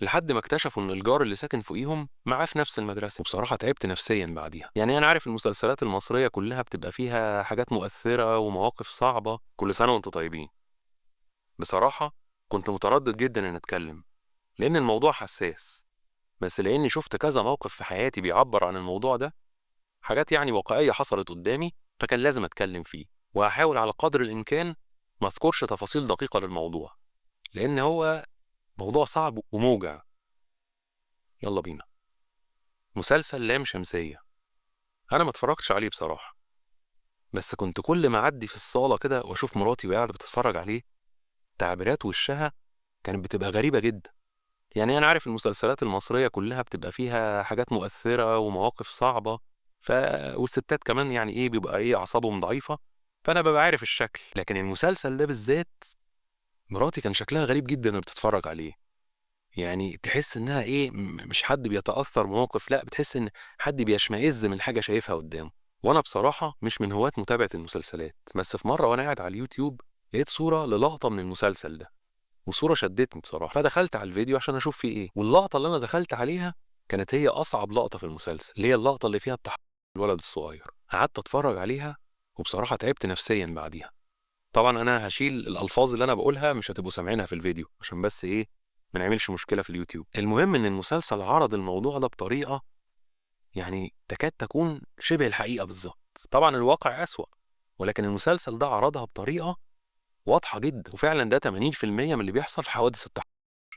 لحد ما اكتشفوا ان الجار اللي ساكن فوقيهم معاه في نفس المدرسة. وبصراحة تعبت نفسيا بعديها. يعني انا عارف المسلسلات المصرية كلها بتبقى فيها حاجات مؤثرة ومواقف صعبة. كل سنة وانتم طيبين. بصراحة كنت متردد جدا ان اتكلم لان الموضوع حساس، بس لاني شفت كذا موقف في حياتي بيعبر عن الموضوع ده، حاجات يعني واقعية حصلت قدامي، فكان لازم اتكلم فيه. وهحاول على قدر الامكان ما اذكرش تفاصيل دقيقة للموضوع لان هو موضوع صعب وموجع. يلا بينا. مسلسل لام شمسية أنا ما اتفرجتش عليه بصراحة، بس كنت كل ما أعدي في الصالة كده وأشوف مراتي وهي قاعدة بتتفرج عليه، تعبيرات وشها كانت بتبقى غريبة جدا. يعني أنا عارف المسلسلات المصرية كلها بتبقى فيها حاجات مؤثرة ومواقف صعبة، والستات كمان يعني إيه بيبقى إيه أعصابهم ضعيفة، فأنا ببقى عارف الشكل. لكن المسلسل ده بالذات مراتي كان شكلها غريب جدا وهي بتتفرج عليه. يعني تحس انها ايه، مش حد بيتاثر بموقف، لا بتحس ان حد بيشمئز من حاجة شايفها قدامه. وانا بصراحة مش من هواة متابعه المسلسلات، بس في مرة وانا قاعد على اليوتيوب لقيت صوره للقطه من المسلسل ده، وصوره شدتني بصراحة، فدخلت على الفيديو عشان اشوف فيه ايه. واللقطه اللي انا دخلت عليها كانت هي اصعب لقطة في المسلسل، اللي هي اللقطة اللي فيها التحرش الولد الصغير. قعدت اتفرج عليها وبصراحة تعبت نفسيا بعديها. طبعا انا هشيل الالفاظ اللي انا بقولها، مش هتبقوا سامعينها في الفيديو عشان بس ايه ما نعملش مشكلة في اليوتيوب. المهم ان المسلسل عرض الموضوع ده بطريقة يعني تكاد تكون شبه الحقيقة بالظبط. طبعا الواقع اسوأ، ولكن المسلسل ده عرضها بطريقة واضحة جدا، وفعلا ده 80% من اللي بيحصل في حوادث التحرش.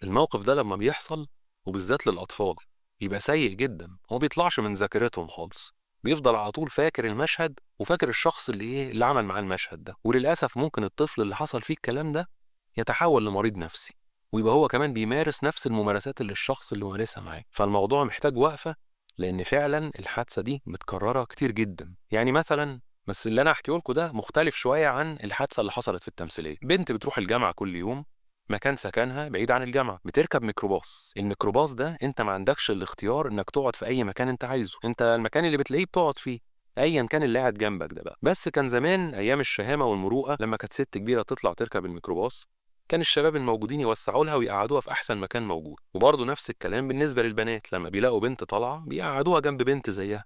الموقف ده لما بيحصل وبالذات للاطفال يبقى سيء جدا، هو ما بيطلعش من ذاكرتهم خالص، بيفضل على طول فاكر المشهد وفاكر الشخص اللي ايه اللي عمل معاه المشهد ده. وللاسف ممكن الطفل اللي حصل فيه الكلام ده يتحول لمريض نفسي، ويبقى هو كمان بيمارس نفس الممارسات اللي الشخص اللي مارسها معاه. فالموضوع محتاج وقفة، لأن فعلا الحادثة دي متكررة كتير جدا. يعني مثلا بس اللي أنا هحكيه لكم ده مختلف شوية عن الحادثة اللي حصلت في التمثيلية. بنت بتروح الجامعة كل يوم، مكان سكنها بعيد عن الجامعة، بتركب ميكروباص. الميكروباص ده انت ما عندكش الاختيار انك تقعد في اي مكان انت عايزه، انت المكان اللي بتلاقيه بتقعد فيه ايا كان اللي قاعد جنبك ده بقى. بس كان زمان ايام الشهامة والمروءة لما كانت ست كبيرة تطلع تركب الميكروباص كان الشباب الموجودين يوسعوا لها ويقعدوها في احسن مكان موجود. وبرضه نفس الكلام بالنسبة للبنات، لما بيلاقوا بنت طالعه بيقعدوها جنب بنت زيها.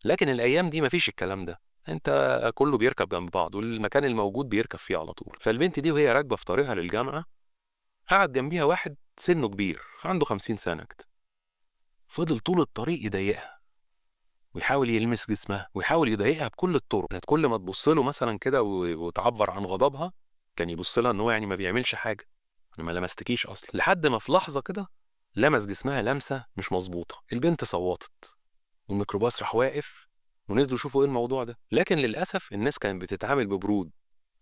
لكن الايام دي مفيش الكلام ده، انت كله بيركب جنب بعض والمكان الموجود بيركب فيه على طول. فالبنت دي وهي راكبه في طريقها للجامعة قعد جنبيها واحد سنة كبير عنده 50 سنة كده، فضل طول الطريق يضايقها ويحاول يلمس جسمها ويحاول يضايقها بكل الطرق. كانت كل ما تبص له مثلا كده وتعبر عن غضبها كان يبص لها ان هو يعني ما بيعملش حاجة، انا ما لمستكيش اصلا. لحد ما في لحظة كده لمس جسمها لمسه مش مظبوطة، البنت صوتت والميكروباص راح واقف ونزلوا يشوفوا ايه الموضوع ده. لكن للاسف الناس كانت بتتعامل ببرود،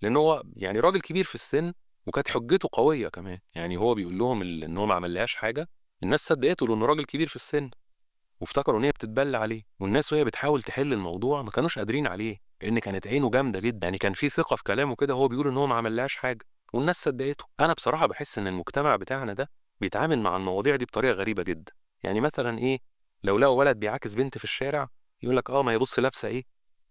لان هو يعني راجل كبير في السن وكانت حجته قوية كمان. يعني هو بيقول لهم ان هو ما عملهاش حاجة، الناس صدقته لانه راجل كبير في السن وافتكروا ان هي بتتبلى عليه. والناس وهي بتحاول تحل الموضوع ما كانوش قادرين عليه، لان كانت عينه جامدة جدا، يعني كان في ثقة في كلامه كده، هو بيقول ان هو ما عملهاش حاجة والناس صدقته. انا بصراحة بحس ان المجتمع بتاعنا ده بيتعامل مع المواضيع دي بطريقة غريبة جدا. يعني مثلا ايه، لو لقوا ولد بيعاكس بنت في الشارع يقول لك اه ما يبص لابسه ايه.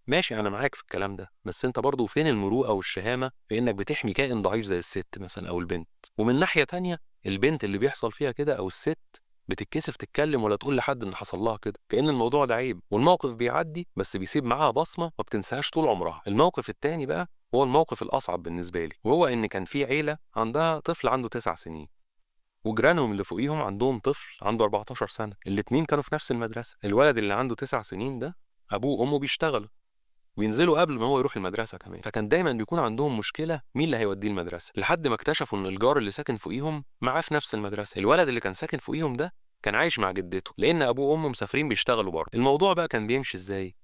ماشي انا معاك في الكلام ده، بس انت برضو فين المروءة والشهامه في انك بتحمي كائن ضعيف زي الست مثلا او البنت؟ ومن ناحية تانية البنت اللي بيحصل فيها كده او الست بتتكسف تتكلم ولا تقول لحد ان حصل لها كده، كأن الموضوع ده عيب. والموقف بيعدي بس بيسيب معاها بصمة ما بتنساهاش طول عمرها. الموقف التاني بقى هو الموقف الاصعب بالنسبة لي، وهو ان كان في عيله عندها طفل عنده 9 سنين، وجيرانهم اللي فوقيهم عندهم طفل عنده 14 سنة، الاتنين كانوا في نفس المدرسة. الولد اللي عنده 9 سنين ده ابوه وامه بيشتغلوا وينزلوا قبل ما هو يروح المدرسة كمان، فكان دايما بيكون عندهم مشكلة مين اللي هيوديه المدرسة، لحد ما اكتشفوا ان الجار اللي ساكن فوقيهم معاه في نفس المدرسة. الولد اللي كان ساكن فوقيهم ده كان عايش مع جدته لان ابوه وامه مسافرين بيشتغلوا بره. الموضوع بقى كان بيمشي ازاي؟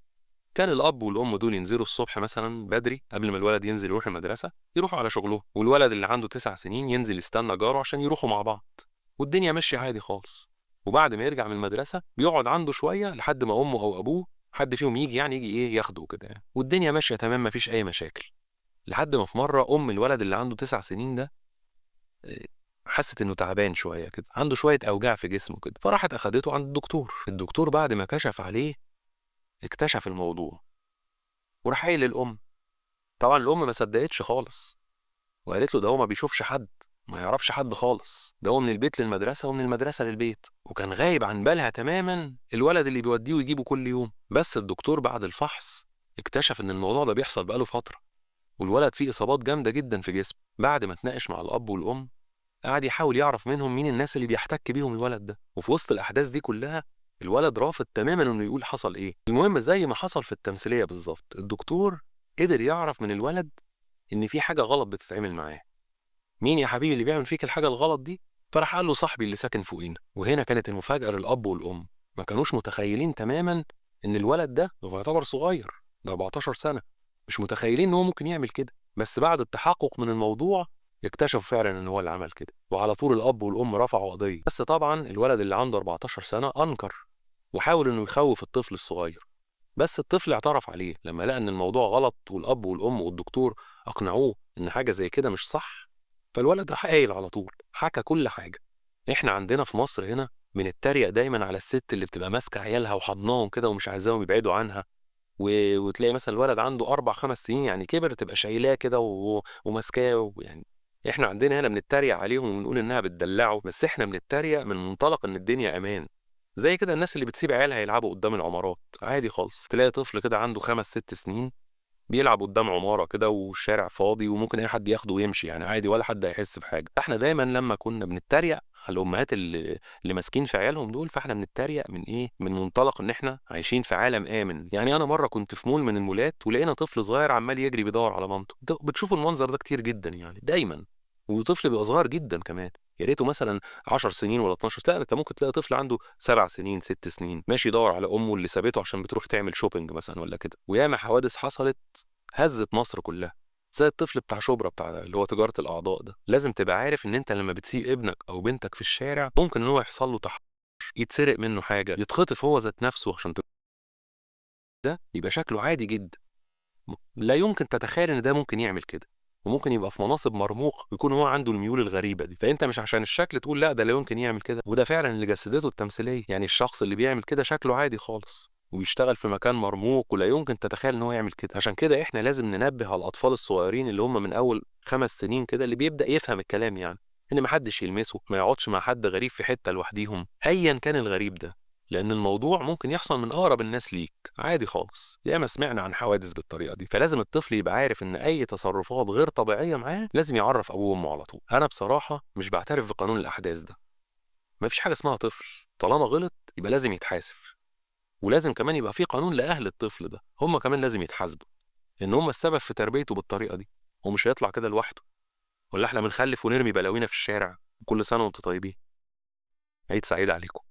كان الاب والام دول ينزلوا الصبح مثلا بدري قبل ما الولد ينزل يروح المدرسة، يروحوا على شغلهم، والولد اللي عنده 9 سنين ينزل يستنى جاره عشان يروحوا مع بعض، والدنيا ماشية عادي خالص. وبعد ما يرجع من المدرسة بيقعد عنده شوية لحد ما امه او ابوه حد فيهم يجي، يعني يجي ايه ياخده كده يعني. والدنيا ماشية تمام مفيش اي مشاكل. لحد ما في مرة ام الولد اللي عنده 9 سنين ده حست انه تعبان شوية كده، عنده شوية اوجاع في جسمه كده، فراحت اخدته عند الدكتور. الدكتور بعد ما كشف عليه اكتشف الموضوع وراح قايل للام. طبعا الام ما صدقتش خالص وقالت له ده هو ما بيشوفش حد، ما يعرفش حد خالص، ده هو من البيت للمدرسة ومن المدرسة للبيت، وكان غايب عن بالها تماما الولد اللي بيوديه ويجيبه كل يوم. بس الدكتور بعد الفحص اكتشف ان الموضوع ده بيحصل بقاله فترة، والولد فيه إصابات جامدة جدا في جسمه. بعد ما اتناقش مع الأب والأم قعد يحاول يعرف منهم مين الناس اللي بيحتك بيهم الولد ده، وفي وسط الأحداث دي كلها الولد رافض تماما انه يقول حصل ايه. المهم زي ما حصل في التمثيلية بالظبط، الدكتور قدر يعرف من الولد ان في حاجة غلط بتتعمل معاه. مين يا حبيبي اللي بيعمل فيك الحاجة الغلط دي؟ فراح قال له صاحبي اللي ساكن فوقينا. وهنا كانت المفاجأة للأب والأم، ما كانوش متخيلين تماما ان الولد ده هو يعتبر صغير، ده 14 سنة، مش متخيلين ان هو ممكن يعمل كده. بس بعد التحقق من الموضوع اكتشفوا فعلا ان هو اللي عمل كده، وعلى طول الاب والام رفعوا قضية. بس طبعا الولد اللي عنده 14 سنة انكر وحاول انه يخوف الطفل الصغير، بس الطفل اعترف عليه لما لقى ان الموضوع غلط، والاب والام والدكتور اقنعوه ان حاجة زي كده مش صح. فالولد راح قايل على طول، حكى كل حاجة. احنا عندنا في مصر هنا بنتريق دايما على الست اللي بتبقى ماسكه عيالها وحضناهم كده ومش عايزاهم يبعدوا عنها، وتلاقي مثلا الولد عنده 4 5 سنين يعني كبر، تبقى شايلاه كده وماسكاه. يعني احنا عندنا هنا بنتريق عليهم ونقول انها بتدلعه، بس احنا بنتريق من منطلق ان الدنيا امان. زي كده الناس اللي بتسيب عيالها يلعبوا قدام العمارات عادي خالص، تلاقي طفل كده عنده 5 6 سنين بيلعب قدام عمارة كده والشارع فاضي وممكن اي حد ياخده ويمشي يعني عادي، ولا حد هيحس بحاجة. فاحنا دايما لما كنا بنتريق على الامهات اللي ماسكين في عيالهم دول، فاحنا بنتريق من ايه؟ من منطلق ان احنا عايشين في عالم امن. يعني انا مرة كنت في مول من المولات ولقينا طفل صغير عمال يجري بيدور على مامته. بتشوفوا المنظر ده كتير جدا يعني دايما، وطفل بيبقى صغير جدا كمان، يا ريته مثلا 10 سنين ولا 12، لا انت ممكن تلاقي طفل عنده 7 سنين 6 سنين ماشي يدور على امه اللي سابته عشان بتروح تعمل shopping مثلا ولا كده. وياما حوادث حصلت هزت مصر كلها، زي الطفل بتاع شبرا بتاع اللي هو تجارة الاعضاء ده. لازم تبقى عارف ان انت لما بتسيب ابنك او بنتك في الشارع ممكن ان هو يحصل له تحرش، يتسرق منه حاجة، يتخطف هو ذات نفسه، عشان ده يبقى شكله عادي جدا. لا يمكن تتخيل ان ده ممكن يعمل كده، وممكن يبقى في مناصب مرموق ويكون هو عنده الميول الغريبة دي. فانت مش عشان الشكل تقول لا ده لا يمكن يعمل كده، وده فعلا اللي جسدته التمثيلية. يعني الشخص اللي بيعمل كده شكله عادي خالص ويشتغل في مكان مرموق ولا يمكن تتخيل ان هو يعمل كده. عشان كده احنا لازم ننبه على الاطفال الصغيرين اللي هم من اول 5 سنين كده، اللي بيبدا يفهم الكلام، يعني ان محدش يلمسه، ما يقعدش مع حد غريب في حتة لوحديهم ايا كان الغريب ده، لان الموضوع ممكن يحصل من اقرب الناس ليك عادي خالص. ياما سمعنا عن حوادث بالطريقة دي. فلازم الطفل يبقى عارف ان اي تصرفات غير طبيعية معاه لازم يعرف ابوه وامه على طول. انا بصراحة مش بعترف بقانون الاحداث ده، مفيش حاجة اسمها طفل طالما غلط يبقى لازم يتحاسب، ولازم كمان يبقى في قانون لاهل الطفل ده، هم كمان لازم يتحاسبوا ان هم السبب في تربيته بالطريقة دي، ومش هيطلع كده لوحده. ولا احنا بنخلف ونرمي بلاوينا في الشارع. كل سنة وانتم طيبين، عيد سعيد عليكم.